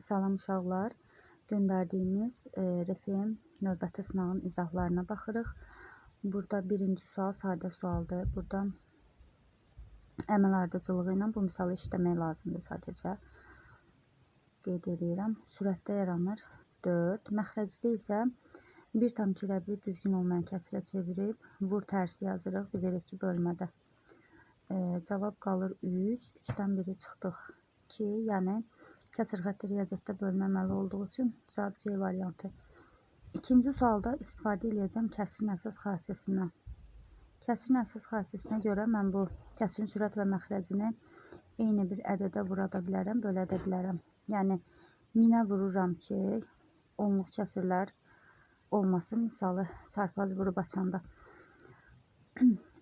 Salam uşaqlar, göndərdiyimiz RFM növbəti sınağın izahlarına baxırıq. Burada birinci sual sadə sualdır. Burada əməl ardıcılığı ilə bu misalı işləmək lazımdır sadəcə. Qeyd edirəm. Sürətdə yaranır 4. Məxrəcdə isə 1,2 ilə 1 düzgün olmayan kəsirə çevirib vur tərsi yazırıq. Bilirik ki, bölmədə. Cavab qalır 3. 3-dən 1-i çıxdıq 2. Yəni kəsir xətti riyaziyyatda bölmə əməli olduğu üçün cavab C variantı. İkinci sualda istifadə eləyəcəm kəsirin əsas xassəsindən. Kəsirin əsas xassəsinə görə mən bu kəsirin sürət və məxrəcini eyni bir ədədə vura da bilərəm, bölə də bilərəm. Yəni minə vururam ki, onluq kəsirlər olmasın. Misalı çarpaz vurub açanda.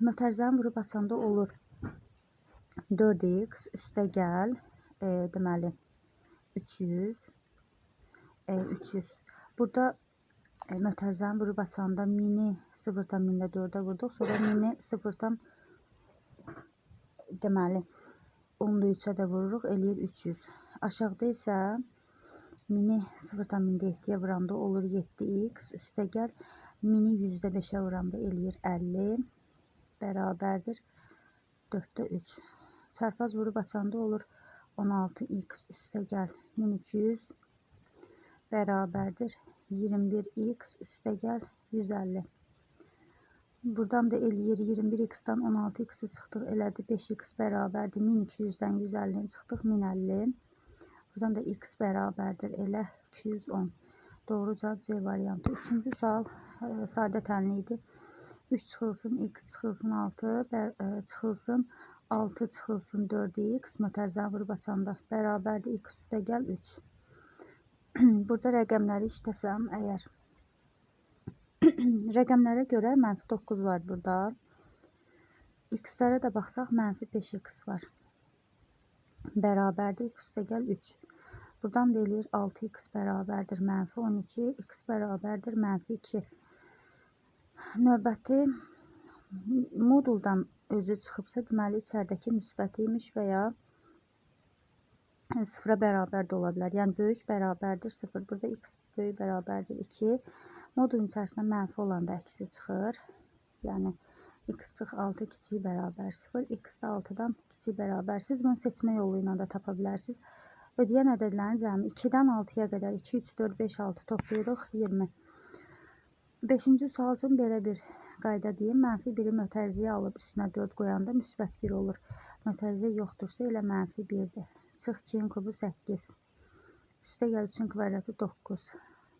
Mötərizəni vurub açanda olur 4x üstə gəl, deməli 300, 300. Burada mötərizəni vurub açanda mini 0,4-ə vurduq. Sonra mini 0, deməli 10,3-ə də vururuq, eləyir 300. Aşağıda isə mini 0,7-yə vuranda olur 7x. Üstə gəl mini 5%-ə vuranda eləyir 50 bərabərdir 4-də 3. Çarpaz vurub açanda olur 16x üstə gəl 1200 bərabərdir 21x üstə gəl 150. Buradan da eləyir 21x-dan 16x-i çıxdıq, elədi 5x bərabərdir 1200-dən 150-ni çıxdıq 1050. Buradan da x bərabərdir elə 210. Doğru cavab C variantı. Üçüncü sual sadə tənli idi. 3 çıxılsın x çıxılsın 6 çıxılsın 6 çıxılsın 4x mötərizəni vurub açanda bərabərdir x üstə gəl 3. Burada rəqəmləri işləsəm əgər rəqəmlərə görə mənfi 9 var burada. X-lərə də baxsaq mənfi 5x var. Bərabərdir x üstə gəl 3. Buradan da eləyir 6x bərabərdir mənfi 12, x bərabərdir mənfi 2. Növbəti moduldan özü çıxıbsa, deməli içəridəki müsbəti imiş və ya sıfıra bərabər də ola bilər. Yəni böyük bərabərdir 0. Burada x böyük bərabərdir 2. Modulun içərisində mənfi olanda əksi çıxır. Yəni x çıx 6 kiçik bərabər 0, x də 6-dan kiçik bərabər. Siz bunu seçmə yolu ilə də tapa bilərsiniz. Ödəyən ədədlərin cəmi 2-dən 6-ya qədər 2, 3, 4, 5, 6 toplayırıq 20. Beşinci sual üçün belə bir qayda deyim. Mənfi 1-i mötərizəyə alıb üstünə 4 qoyanda müsbət 1 olur. Mötərizə yoxdursa elə mənfi 1-dir. Çıx 2-nin kubu 8. Üstə gəl 3-ün kvadratı 9.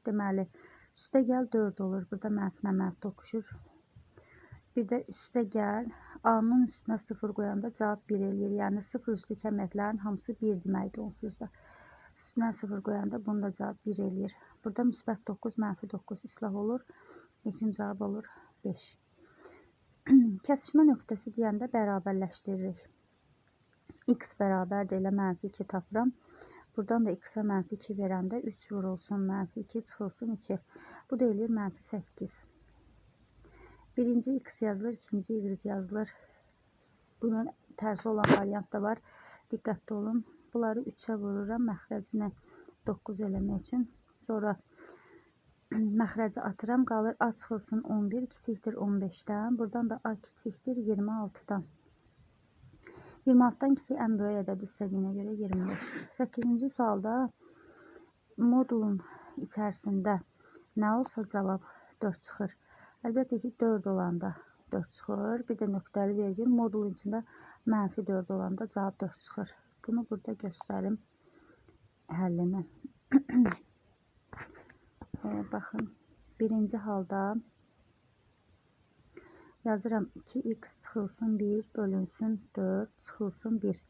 Deməli, üstə gəl 4 olur. Burada mənfinə mənfi toqquşur. Bir də üstə gəl A-nın üstünə 0 qoyanda cavab 1 eləyir. Yəni 0 üslü kəmiyyətlərin hamısı 1 deməkdir onsuz da. Üstünə 0 qoyanda bunun da cavab 1 eləyir. Burada müsbət 9, mənfi 9 islah olur. Yekun cavab olur 5. Kəsişmə nöqtəsi deyəndə bərabərləşdiririk. X bərabərdir elə mənfi 2 tapıram. Buradan da x-ə mənfi 2 verəndə 3 vurulsun, mənfi 2 çıxılsın 2. Bu da eləyir mənfi 8. Birinci x yazılır, ikinci y yazılır. Bunun tərsi olan variant da var. Diqqətli olun. Bunları 3-ə vururam məxrəcini 9 eləmək üçün. Sonra məxrəci atıram. Qalır a çıxılsın 11 kiçikdir 15-dən. Buradan da a kiçikdir 26-dan. 26-dan kiçik ən böyük ədəd istədiyinə görə 25. 8-ci sualda modulun içərisində nə olsa cavab 4 çıxır. Əlbəttə ki 4 olanda 4 çıxır. Bir də nöqtəli vergül modulun içində mənfi 4 olanda cavab 4 çıxır. Bunu burada göstərim həllini. Baxın, birinci halda yazıram 2x çıxılsın 1 bölünsün 4 çıxılsın 1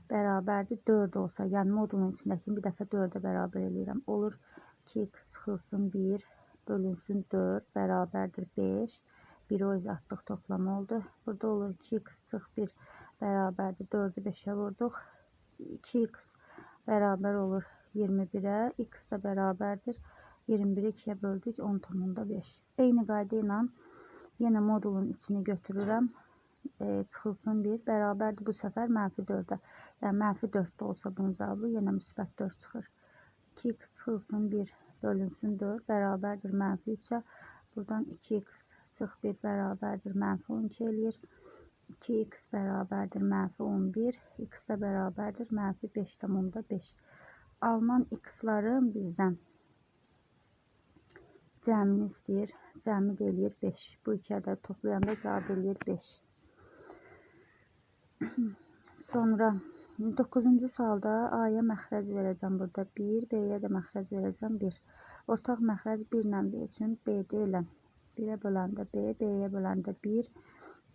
bərabərdir 4 olsa, yəni modulun içindəkini bir dəfə 4-ə bərabər eləyirəm. Olur 2x çıxılsın 1 bölünsün 4 bərabərdir 5. 1-i o üzə atdıq, toplama oldu. Burada olur 2x çıx 1 bərabərdir 4-ü 5-ə vurduq. 2x bərabər olur 21-ə, x də bərabərdir 21-i 2-yə böldük 10,5. Eyni qayda ilə yenə modulun içini götürürəm. Çıxılsın 1 bərabərdir bu səfər mənfi 4-ə. Yəni mənfi 4 də olsa bunun cavabı yenə müsbət 4 çıxır. 2x çıxılsın 1 bölünsün 4 bərabərdir mənfi 3-ə. Buradan 2x çıx 1 bərabərdir mənfi 12 eləyir. 2x bərabərdir mənfi 11. X də bərabərdir mənfi 5,5. Alınan x-ların bizdən cəmini istəyir. Cəmi də eləyir 5. Bu iki ədəd toplayanda cavab eləyir 5. Sonra 9-cu sualda A-ya məxrəc verəcəm burada 1, B-yə də məxrəc verəcəm 1. Ortaq məxrəc 1 ilə B üçün BD ilə 1-ə böləndə B, B-yə böləndə 1.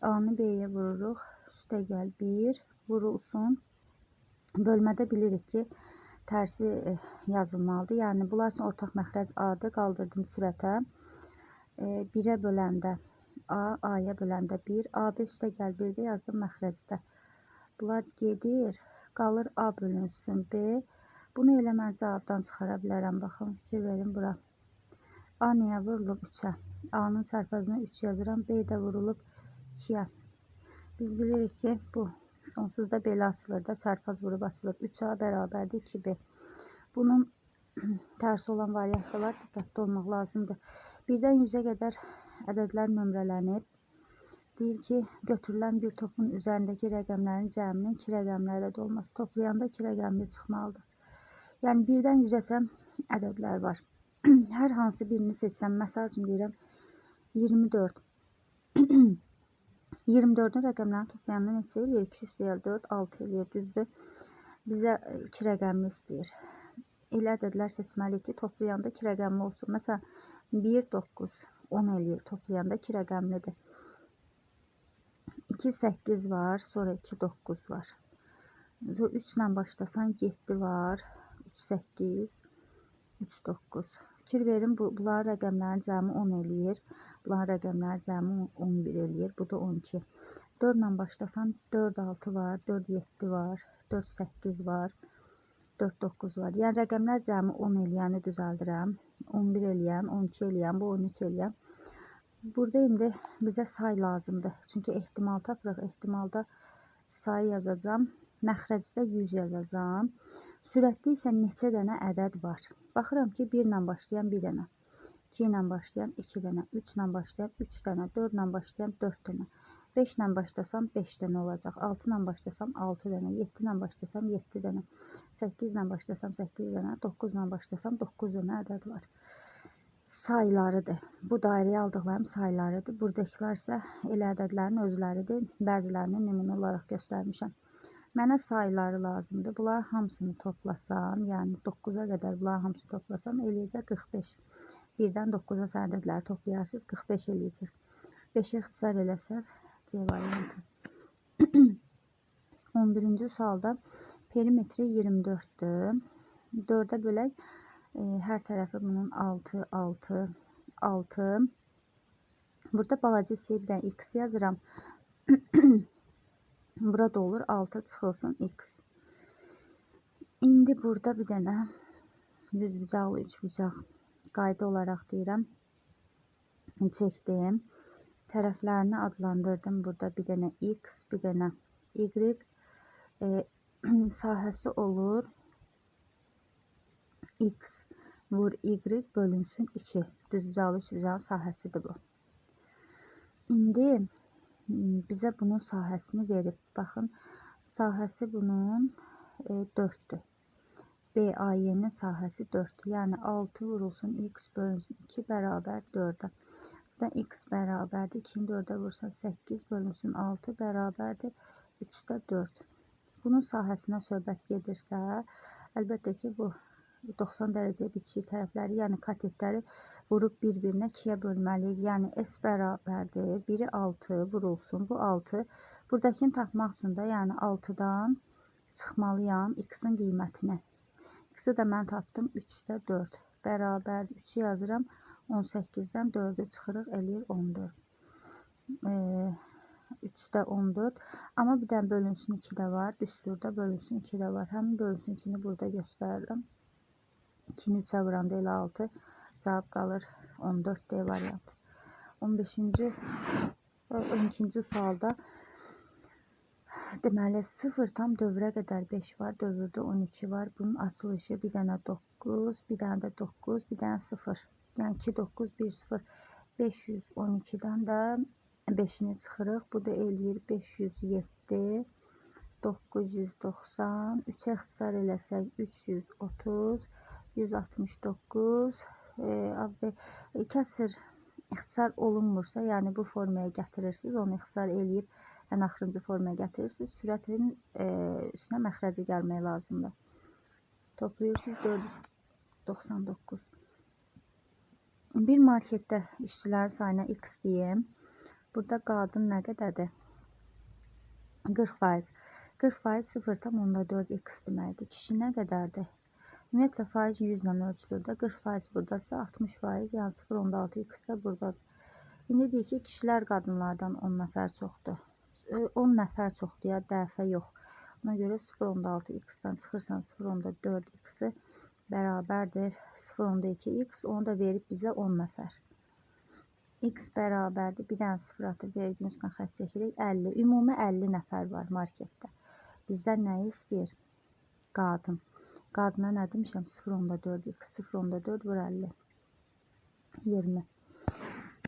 A-nı B-yə vururuq. Üstə gəl 1 vurulsun. Bölmədə bilirik ki, tərsi yazılmalıdır. Yəni, bunlar üçün ortaq məxrəc A-dır. Qaldırdım sürətə. 1-ə böləndə A, A-ya böləndə 1. AB üstə gəl 1-də yazdım məxrəcdə. Bunlar gedir. Qalır A bölünsün B. Bunu elə mən cavabdan çıxara bilərəm. Baxın, fikir verin bura. A nəyə vurulub? 3-ə. A-nın çarpazına 3 yazıram. B də vurulub 2-yə. Biz bilirik ki, bu onsuz da belə açılır da, çarpaz vurub açılır. 3A bərabərdir 2B. Bunun tərsi olan variantlar diqqətli olmaq lazımdır. 1-dən 100-ə qədər ədədlər nömrələnib. Deyir ki, götürülən bir topun üzərindəki rəqəmlərin cəminin 2 rəqəmli ədəd olması. Toplayanda 2 rəqəmli çıxmalıdır. Yəni, 1-dən 100-əcən ədədlər var. Hər hansı birini seçsəm, məsəl üçün deyirəm, 24. 24-ün rəqəmlərini toplayanda neçə eləyir? 2 üstə 4, 6 eləyir, düzdür. Bizə 2 rəqəmli istəyir. Elə ədədlər seçməliyik ki, toplayanda 2 rəqəmli olsun. Məsələn, 1, 9, 10 eləyir. Toplayanda 2 rəqəmlidir. 2, 8 var, sonra 2, 9 var. 3 ilə başlasan 7 var. 3, 8, 3, 9. Fikir verin, bunların rəqəmlərin cəmi 10 eləyir. Bunların rəqəmlərin cəmi 11 eləyir. Bu da 12. 4 ilə başlasan 4, 6 var, 4, 7 var, 4, 8 var, 4, 9 var. Yəni, rəqəmlər cəmi 10 eləyəni düzəldirəm. 11 eləyən, 12 eləyən, bu 13 eləyən. Burada indi bizə say lazımdır. Çünki ehtimal tapırıq. Ehtimalda say yazacağam. Məxrəcdə 100 yazacağam. Sürətdə isə neçə dənə ədəd var? Baxıram ki, 1 ilə başlayan 1 dənə, 2 ilə başlayan 2 dənə, 3 ilə başlayan 3 dənə, 4 ilə başlayan 4 dənə, 5 ilə başlasam 5 dənə olacaq, 6 ilə başlasam 6 dənə, 7 ilə başlasam 7 dənə, 8 ilə başlasam 8 dənə, 9 ilə başlasam 9 dənə ədəd var. Saylarıdır. Bu dairəyə aldıqlarım saylarıdır. Buradakılar isə elə ədədlərin özləridir. Bəzilərini nümunə olaraq göstərmişəm. Mənə sayları lazımdır. Bunların hamısını toplasam, yəni 9-a qədər bunların hamısını toplasam, eləyəcək 45. 1-dən 9-a sən ədədləri toplayarsınız, 45 eləyəcək. 5-i ixtisar eləsəz, C variantı. 11-ci sualda perimetri 24-dür. 4-ə bölək, hər tərəfi bunun 6, 6, 6. Burada balaca hissəyə bir dənə x yazıram. Burada olur 6 çıxılsın x. İndi burada bir dənə düzbucaqlı üçbucaq qayda olaraq deyirəm. Çəkdim. Tərəflərini adlandırdım. Burada bir dənə x, bir dənə y. Sahəsi olur x vur y bölünsün 2. Düzbucaqlı üçbucağın sahəsidir bu. İndi bizə bunun sahəsini verib. Baxın, sahəsi bunun 4-dür. BAY-nin sahəsi 4-dür. Yəni 6 vurulsun x bölünsün 2 bərabər 4-ə. Buradan x bərabərdir. 2-ni 4-ə vursan 8 bölünsün 6 bərabərdir 3-də 4. Bunun sahəsinə söhbət gedirsə, əlbəttə ki, bu 90 dərəcəyə bitişik tərəfləri, yəni katetləri vurub bir-birinə 2-yə bölməliyik. Yəni S bərabərdir. Biri 6 vurulsun. Bu 6. Buradakını tapmaq üçün də, yəni 6-dan çıxmalıyam x-in qiymətini. X-i də mən tapdım 3-də 4. Bərabərdir. 3-ü yazıram. 18-dən 4-ü çıxırıq, eləyir 14. 3-də 14. Amma bir dənə bölünsün 2 də var. Düsturda bölünsün 2 də var. Həmin bölünsün 2-ni burada göstərirəm. 2-ni 3-ə vuranda elə 6. Cavab qalır 14 D variantı. 15-ci, 12-ci sualda Deməli, 0 tam dövrə qədər 5 var, dövrdə 12 var. Bunun açılışı bir dənə 9, bir dənə də 9, bir dənə 0. Yəni 2, 9, 1, 0. 512-dən də 5-ini çıxırıq. Bu da eləyir 507, 990. 3-ə ixtisar eləsək 330, 169. Kəsir ixtisar olunmursa, yəni bu formaya gətirirsiniz, onu ixtisar eləyib ən axırıncı formaya gətirirsiniz. Sürətin üstünə məxrəci gəlmək lazımdır. Toplayırsınız 499. Bir marketdə işçilərin sayına x deyim. Burada qadın nə qədərdir? 40%. 40% 0,4 x deməkdir. Kişi nə qədərdir? Ümumiyyətlə, faiz 100 ilə ölçülür də. 40% buradadırsa 60%, yəni 0,6 x də buradadır. İndi deyir ki, kişilər qadınlardan 10 nəfər çoxdur. 10 nəfər çoxdur ya, dəfə yox. Ona görə 0,6 x-dən çıxırsan 0,4 x-i bərabərdir 0,2 x. Onu da verib bizə 10 nəfər. X bərabərdir. Bir dənə 0 atıb verginin üstünə xətt çəkirik. 50. Ümumi 50 nəfər var marketdə. Bizdən nəyi istəyir? Qadın. Qadına nə demişəm? 0,4 x. 0,4 vur 50. 20.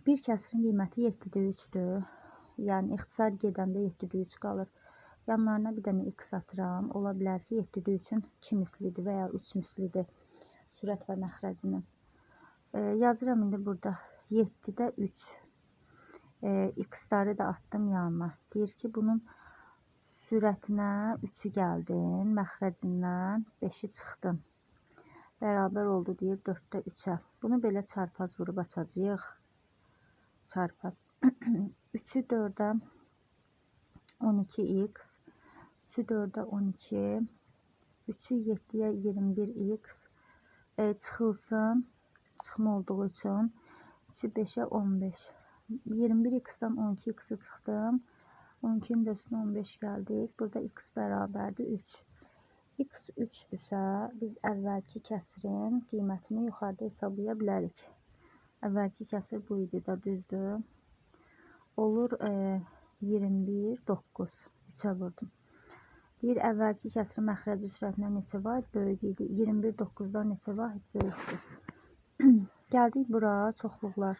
Bir kəsirin qiyməti 7-də 3-dür. Yəni, ixtisar gedəndə 7-də 3 qalır. Yanlarına bir dənə x atıram. Ola bilər ki, 7-də 3-ün 2 mislidir və ya 3 mislidir sürət və məxrəcinin. Yazıram indi burada 7-də 3. X-ları da atdım yanına. Deyir ki, bunun sürətinə 3-ü gəldin, məxrəcindən 5-i çıxdın. Bərabər oldu, deyir 4-də 3-ə. Bunu belə çarpaz vurub açacağıq. Çarpaz. 3-ü 4-ə 12x, 3-ü 4-ə 12, 3-ü 7-yə 21x çıxılsın, çıxma olduğu üçün 3-ü 5-ə 15. 21x-dən 12x-i çıxdım. 12-nin də üstünə 15 gəldik. Burada x bərabərdir 3. X 3-dürsə, biz əvvəlki kəsirin qiymətini yuxarıda hesablaya bilərik. Əvvəlki kəsir bu idi də, düzdür. Olur 21, 9. 3-ə vurdum. Deyir, əvvəlki kəsirin məxrəci sürətindən neçə vahid böyük idi? 21, 9-dan neçə vahid böyükdür? Gəldik bura, çoxluqlar.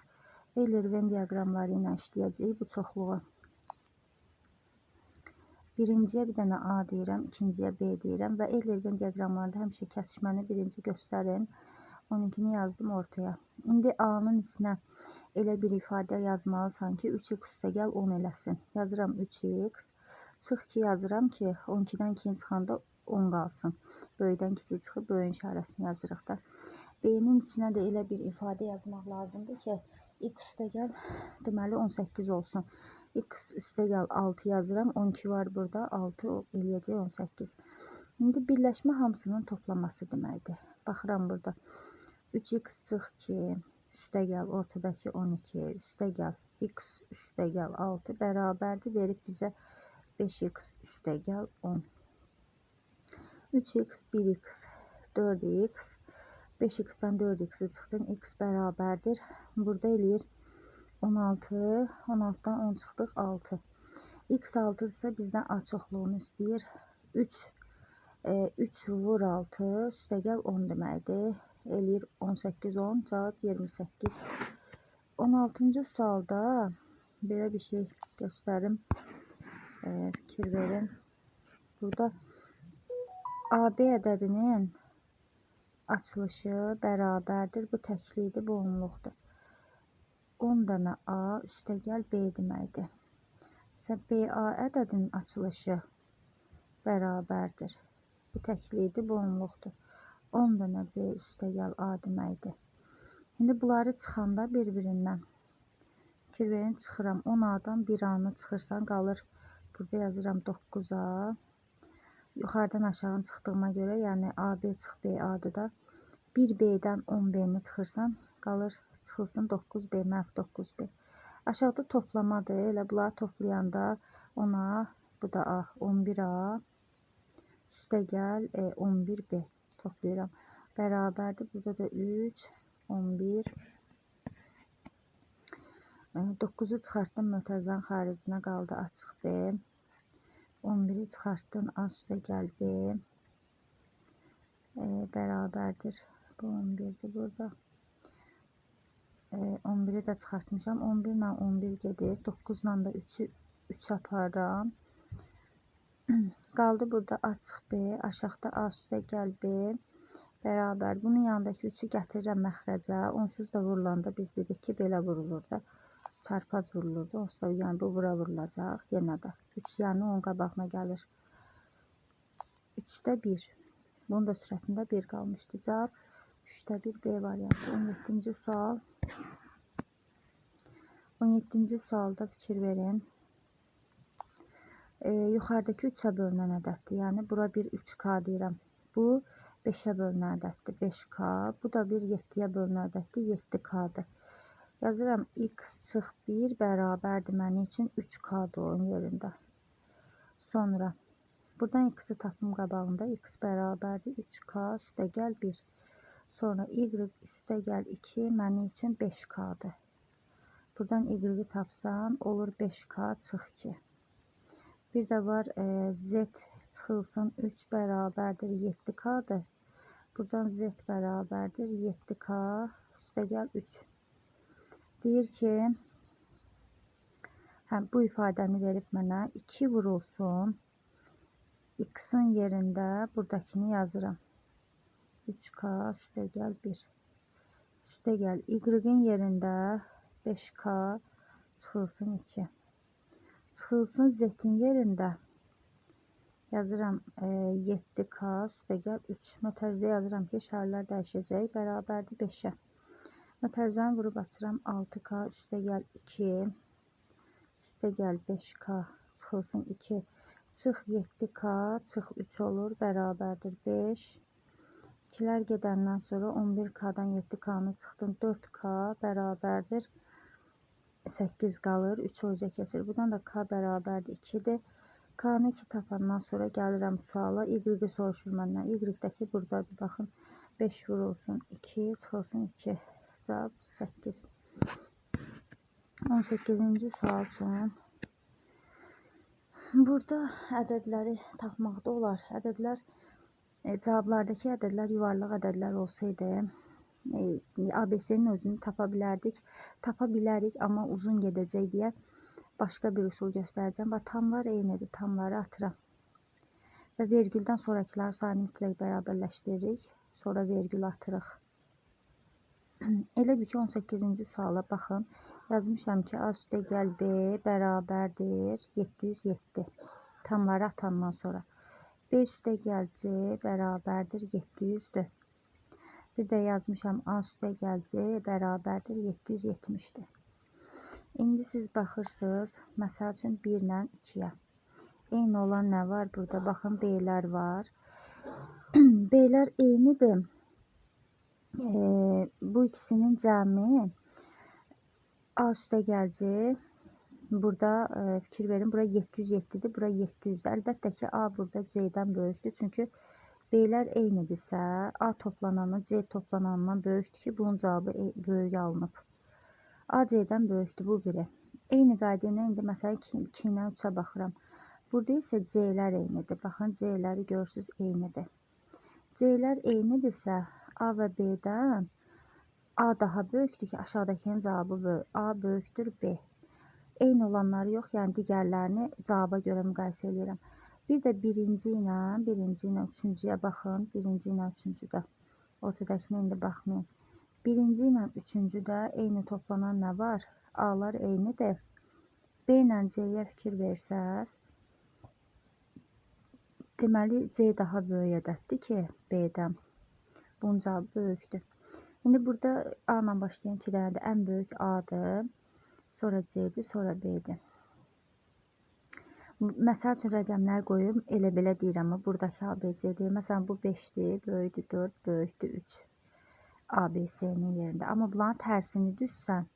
Euler-Venn diaqramları ilə işləyəcəyik bu çoxluğu. Birinciyə bir dənə A deyirəm, ikinciyə B deyirəm və Euler-Venn diaqramlarında həmişə kəsişməni birinci göstərin. 12-ni yazdım ortaya. İndi A-nın içinə elə bir ifadə yazmalısan ki, 3x üstə gəl 10 eləsin. Yazıram 3x. Çıx ki, yazıram ki, 12-dən 2-ni çıxanda 10 qalsın. Böyükdən kiçik çıxıb böyüyün işarəsini yazırıq da. B-nin içinə də elə bir ifadə yazmaq lazımdır ki, x üstə gəl, deməli 18 olsun. X üstə gəl 6 yazıram. 12 var burada, 6 eləyəcək 18. İndi birləşmə hamısının toplaması deməkdir. Baxıram burada. 3x çıx 2, üstə gəl ortadakı 12, üstə gəl x üstə gəl 6 bərabərdir. Verib bizə 5x üstə gəl 10. 3x, 1x, 4x, 5x-dən 4x-i çıxdın, x bərabərdir. Burada eləyir 16, 16-dan 10 çıxdıq, 6. X 6-dırsa bizdən A çoxluğunu istəyir. 3, 3 vur 6, üstə gəl 10 deməkdir. Eləyir 18, 10, cavab 28. 16-cı sualda belə bir şey göstərim, fikir verin. Burada AB ədədinin açılışı bərabərdir. Bu təklidir, bu onluqdur. 10 dənə A üstə gəl B deməkdir. Isə BA ədədinin açılışı bərabərdir. Bu təklidir, bu onluqdur. 10 dənə B üstə gəl A deməkdir. İndi bunları çıxanda bir-birindən fikir verin, çıxıram. 10A-dan 1A-nı çıxırsan qalır. Burada yazıram 9A. Yuxarıdan aşağı çıxdığıma görə, yəni AB çıx BA-dır da. 1B-dən 10B-ni çıxırsan, qalır, çıxılsın 9B, mənfi 9B. Aşağıda toplamadır. Elə bunları toplayanda 10A, bu da A, 11A, üstə gəl 11B toplayıram. Bərabərdir. Burada da 3, 11. 9-u çıxartdım, mötərizənin xaricinə qaldı açıq B. 11-i çıxartdın, A üstə gəl B bərabərdir. Bu 11-dir burada. 11-i də çıxartmışam. 11 ilə 11 gedir. 9 ilə də 3-ü 3 aparıram. Qaldı burada A çıx B, aşağıda A üstə gəl B bərabər. Bunun yanındakı 3-ü gətirirəm məxrəcə. Onsuz da vurulanda biz dedik ki, belə vurulur da. Çarpaz vurulurdu. Onsuz da yəni bu bura vurulacaq. Yenə də 3 yəni onun qabağına gəlir. 3-də 1. Bunun da sürətində 1 qalmışdı. Cavab 3-də 1 B variantı. 17-ci sual. 17-ci sualda fikir verin. Yuxarıdakı 3-ə bölünən ədəddir. Yəni bura bir 3K deyirəm. Bu 5-ə bölünən ədəddir. 5K. Bu da bir 7-yə bölünən ədəddir. 7K-dır. Yazıram x çıx 1 bərabərdir mənim üçün 3K-dır onun yerində. Sonra buradan x-i tapım qabağında. X bərabərdir 3K üstə gəl 1. Sonra y üstə gəl 2 mənim üçün 5K-dır. Buradan y-i tapsan olur 5K çıx 2. Bir də var z çıxılsın 3 bərabərdir 7K-dır. Buradan z bərabərdir 7K üstə gəl 3. Deyir ki, bu ifadəni verib mənə 2 vurulsun. X-in yerində buradakını yazıram. 3K üstə gəl 1. Üstə gəl Y-in yerində 5K çıxılsın 2. Çıxılsın Z-in yerində yazıram 7K üstə gəl 3. Mötərizdə yazıram ki, şərlər dəyişəcək. Bərabərdir 5-ə. Mötərizəni vurub açıram 6K üstə gəl 2. Üstə gəl 5K çıxılsın 2. Çıx 7K çıx 3 olur. Bərabərdir 5. 2-lər gedəndən sonra 11K-dan 7K-nı çıxdım. 4K bərabərdir 8 qalır. 3 oca keçir. Buradan da K bərabərdir 2-dir. K-nı 2 tapandan sonra gəlirəm suala. Y-i soruşur məndən. Y-dəki buradadır. Baxın 5 vurulsun 2 çıxılsın 2. Cavab 8. 18-ci sual üçün burada ədədləri tapmaqda olar. Ədədlər, cavablardakı ədədlər yuvarlaq ədədlər olsaydı ABC-nin özünü tapa bilərdik. Tapa bilərik, amma uzun gedəcək deyə başqa bir üsul göstərəcəm. Bax, tamlar eynidir. Tamları atıram. Və vergüldən sonrakıların sayını mütləq bərabərləşdiririk. Sonra vergül atırıq. Elə bil ki, 18-ci suala baxın. Yazmışam ki, A üstə gəl B bərabərdir 707. Tamları atandan sonra. B üstə gəl C bərabərdir 700-dür. Bir də yazmışam A üstə gəl C bərabərdir 770-dir. İndi siz baxırsınız, məsəl üçün 1 ilə 2-yə. Eyni olan nə var burada? Baxın, B-lər var. B-lər eynidir. Bu ikisinin cəmi A üstə gəl C. Burada fikir verin, bura 707-dir, bura 700-dür. Əlbəttə ki, A burada C-dən böyükdür. Çünki B-lər eynidirsə, A toplananı C toplananından böyükdür ki, bunun cavabı böyük alınıb. A C-dən böyükdür, bu biri. Eyni qayda ilə indi məsələn 2 ilə 3-ə baxıram. Burada isə C-lər eynidir. Baxın, C-ləri görürsünüz, eynidir. C-lər eynidirsə, A və B-dən A daha böyükdür ki, aşağıdakinin cavabı böyük. A böyükdür B. Eyni olanları yox, yəni digərlərini cavaba görə müqayisə eləyirəm. Bir də birinci ilə üçüncüyə baxın. Birinci ilə üçüncüdə. Ortadakına indi baxmayın. Birinci ilə üçüncüdə eyni toplanan nə var? A-lar eynidir. B ilə C-yə fikir versəz, deməli C daha böyük ədəddir ki, B-dən. Bunun cavabı böyükdür. İndi burada A ilə başlayan 2 dənədir. Ən böyük A-dır. Sonra C-dir, sonra B-dir. Məsəl üçün rəqəmlər qoyum, elə belə deyirəm, amma buradakı A, B, C deyir. Məsələn, bu 5-dir, böyükdür 4, böyükdür 3. A, B, C-nin yerində. Amma bunların tərsini düzsən,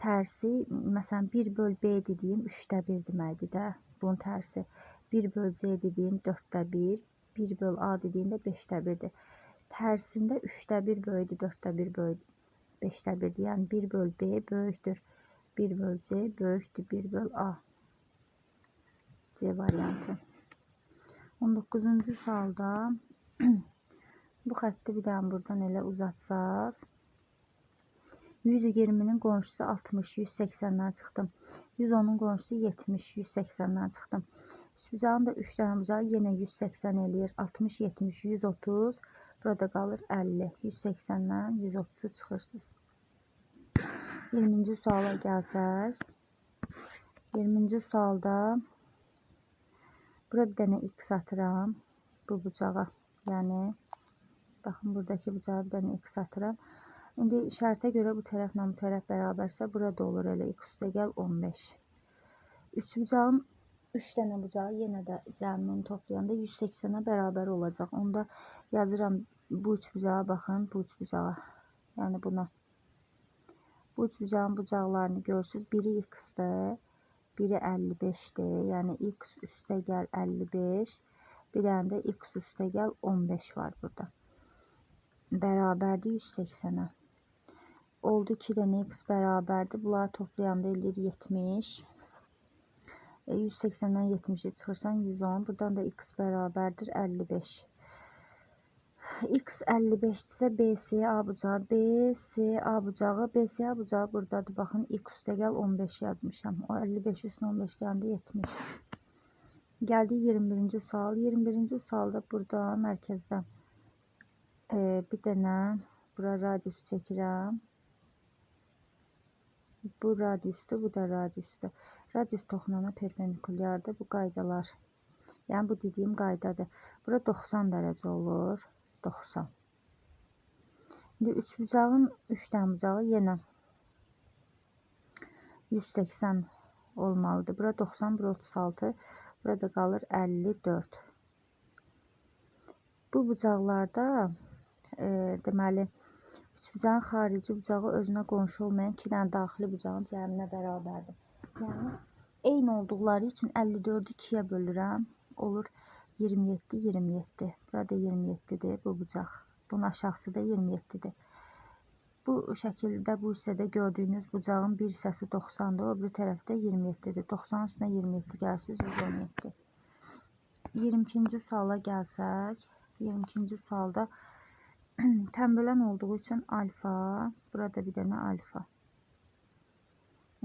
tərsi, məsələn, 1 böl B dediyim 3-də 1 deməkdir də. Bunun tərsi. 1 böl C dediyim 4-də 1, 1 böl A dediyim də 5-də 1-dir. Tərsində 3-də 1 böyükdür, 4-də 1 böyükdür, 5-də 1-dir. Yəni 1 böl B böyükdür, 1 böl C böyükdür, 1 böl A. C variantı. 19-cu sualda bu xətti bir dənə buradan elə uzatsaz. 120-nin qonşusu 60, 180-dən çıxdım. 110-un qonşusu 70, 180-dən çıxdım. Üçbucağın da 3 dənə bucağı yenə 180 eləyir. 60, 70, 130. Burada qalır 50. 180-dən 130-u çıxırsınız. 20-ci suala gəlsək. 20-ci sualda bura bir dənə x atıram. Bu bucağa. Yəni, baxın, buradakı bucağa bir dənə x atıram. İndi şərtə görə bu tərəflə bu tərəf bərabərsə, burada olur elə x üstə gəl 15. Üçbucağın 3 dənə bucağı yenə də cəmini toplayanda 180-ə bərabər olacaq. Onda yazıram bu üçbucağa, baxın, bu üçbucağa, yəni buna. Bu üçbucağın bucaqlarını görürsünüz. Biri x-dir, biri 55-dir. Yəni x üstə gəl 55, bir dənə də x üstə gəl 15 var burada. Bərabərdir 180-ə. Oldu 2 dənə x bərabərdir. Bunları toplayanda eləyir 70. 180-dən 70-i çıxırsan 110. Buradan da x bərabərdir 55. X 55-dirsə BCA bucağı, BCA bucağı, BCA bucağı buradadır. Baxın, x üstə gəl 15 yazmışam. O 55 üstünə 15 gələndə 70. Gəldik 21-ci sual. 21-ci sualda burada mərkəzdən bir dənə bura radius çəkirəm. Bu radiusdur, bu da radiusdur. Radius toxunana perpendikulyardır. Bu qaydalar. Yəni bu dediyim qaydadır. Bura 90 dərəcə olur. 90. İndi üçbucağın 3 dənə bucağı yenə 180 olmalıdır. Bura 90, bura 36. Burada qalır 54. Bu bucaqlarda deməli üçbucağın xarici bucağı özünə qonşu olmayan 2 dənə daxili bucağın cəminə bərabərdir. Yəni eyni olduqları üçün 54-ü 2-yə bölürəm. Olur 27, 27. Burada 27-dir bu bucaq. Bunun aşağısı da 27-dir. Bu şəkildə, bu hissədə gördüyünüz bucağın bir hissəsi 90-dır, o biri tərəfdə 27-dir. 90-ın üstünə 27 gəlsiz 117. 22-ci suala gəlsək, 22-ci sualda tənbölən olduğu üçün alfa, burada bir dənə alfa.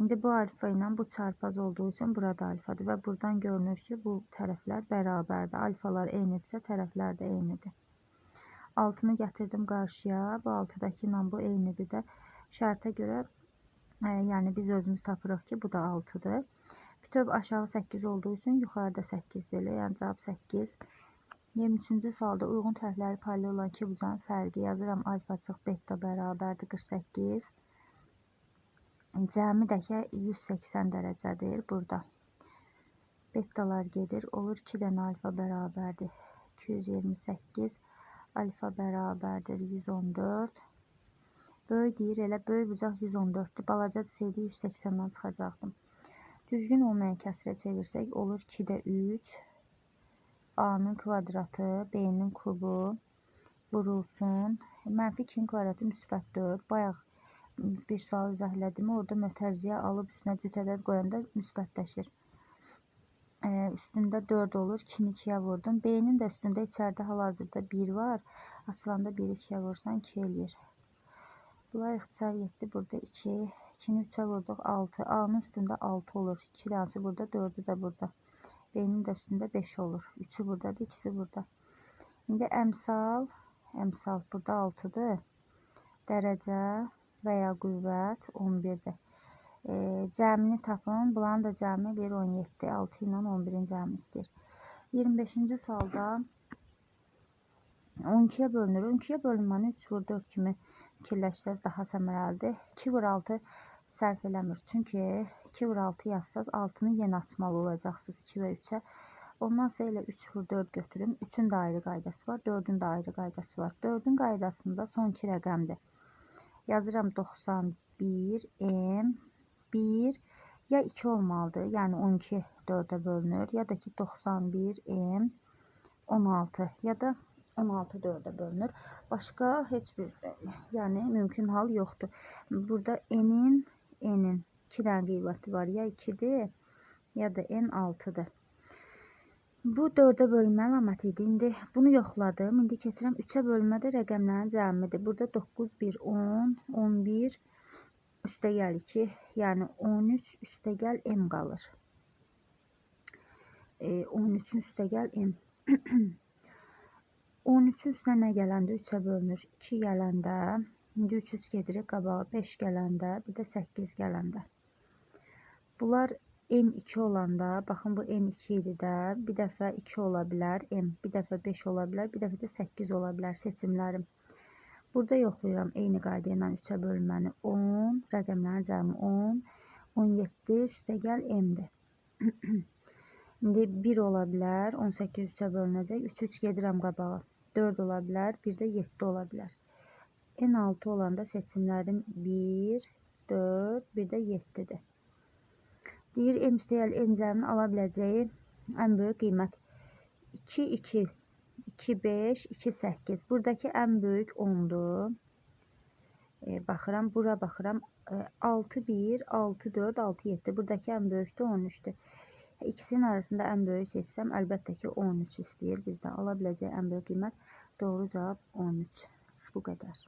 İndi bu alfa ilə bu çarpaz olduğu üçün burada alfadır və buradan görünür ki, bu tərəflər bərabərdir. Alfalar eynidirsə, tərəflər də eynidir. 6-nı gətirdim qarşıya. Bu 6-dakı ilə bu eynidir də. Şərtə görə, yəni biz özümüz tapırıq ki, bu da 6-dır. Bütöv aşağı 8 olduğu üçün yuxarıda 8-dir elə. Yəni cavab 8. 23-cü sualda uyğun tərəfləri paralel olan iki bucağın fərqi yazıram. Alfa çıx beta bərabərdir 48. Cəmi də ki 180 dərəcədir burada. Betalar gedir. Olur 2 dənə alfa bərabərdir 228. Alfa bərabərdir 114. Böyük deyir, elə böyük bucaq 114-dür. Balaca deseydi 180-dən çıxacaqdım. Düzgün olmayan kəsrə çevirsək olur 2-də 3. A-nın kvadratı, B-nin kubu vurulsun. Mənfi 2-nin kvadratı müsbət 4. Bayaq bir sual izah elədim. Orada mötərizəyə alıb üstünə cüt ədəd qoyanda müsbətləşir. Üstündə 4 olur. 2-ni 2-yə vurdum. B-nin də üstündə içəridə hal-hazırda 1 var. Açılanda 1-i 2-yə vursan 2 eləyir. Bunlar ixtisar getdi. Burada 2. 2-ni 3-ə vurduq 6. A-nın üstündə 6 olur. 2 dənəsi burada, 4-ü də burada. B-nin də üstündə 5 olur. 3-ü buradadır, 2-si burada. İndi əmsal, əmsal burada 6-dır. Dərəcə və ya qüvvət 11-dir. Cəmini tapın. Bunların da cəmi 1, 17. 6 ilə 11-in cəmini istəyir. 25-ci sualda 12-yə bölünür. 12-yə bölünməni 3 vur 4 kimi fikirləşsəz daha səmərəlidir. 2 vur 6 sərf eləmir. Çünki 2 vur 6 yazsaz 6-nı yenə açmalı olacaqsınız 2 və 3-ə. Ondansa elə 3 vur 4 götürüm. 3-ün də ayrı qaydası var, 4-ün də ayrı qaydası var. 4-ün qaydasında son 2 rəqəmdir. Yazıram 91, M, 1 ya 2 olmalıdır. Yəni 12 4-ə bölünür. Ya da ki 91, M, 16 ya da 16 4-ə bölünür. Başqa heç bir, yəni mümkün hal yoxdur. Burada N-in 2 dənə qiyməti var. Ya 2-dir, ya da N 6-dır. Bu 4-ə bölünmə əlaməti idi. İndi bunu yoxladım. İndi keçirəm 3-ə bölünmədə rəqəmlərin cəmidir. Burada 9, 1, 10, 11, üstə gəl 2, yəni 13 üstə gəl m qalır. 13-ün üstə gəl m. 13-ün üstünə nə gələndə 3-ə bölünür? 2 gələndə, indi 3 3 gedirik qabağa, 5 gələndə, bir də 8 gələndə. Bunlar N2 olanda, baxın bu N2 idi də, bir dəfə 2 ola bilər, M, bir dəfə 5 ola bilər, bir dəfə də 8 ola bilər seçimlərim. Burada yoxlayıram eyni qayda ilə 3-ə bölünməni 10, rəqəmlərin cəmi 10, 17 üstə gəl M-dir. İndi 1 ola bilər, 18 3-ə bölünəcək, 3 3 gedirəm qabağa, 4 ola bilər, bir də 7 ola bilər. N6 olanda seçimlərim 1, 4, bir də 7-dir. Deyir, M üstəgəl N cəminin ala biləcəyi ən böyük qiymət 2, 2, 2, 5, 2, 8. Buradakı ən böyük 10-dur. Baxıram, bura baxıram. 6, 1, 6, 4, 6, 7. Buradakı ən böyük də 13-dür. İkisinin arasında ən böyük seçsəm, əlbəttə ki, 13 istəyir bizdən. Ala biləcəyi ən böyük qiymət, doğru cavab 13. Bu qədər.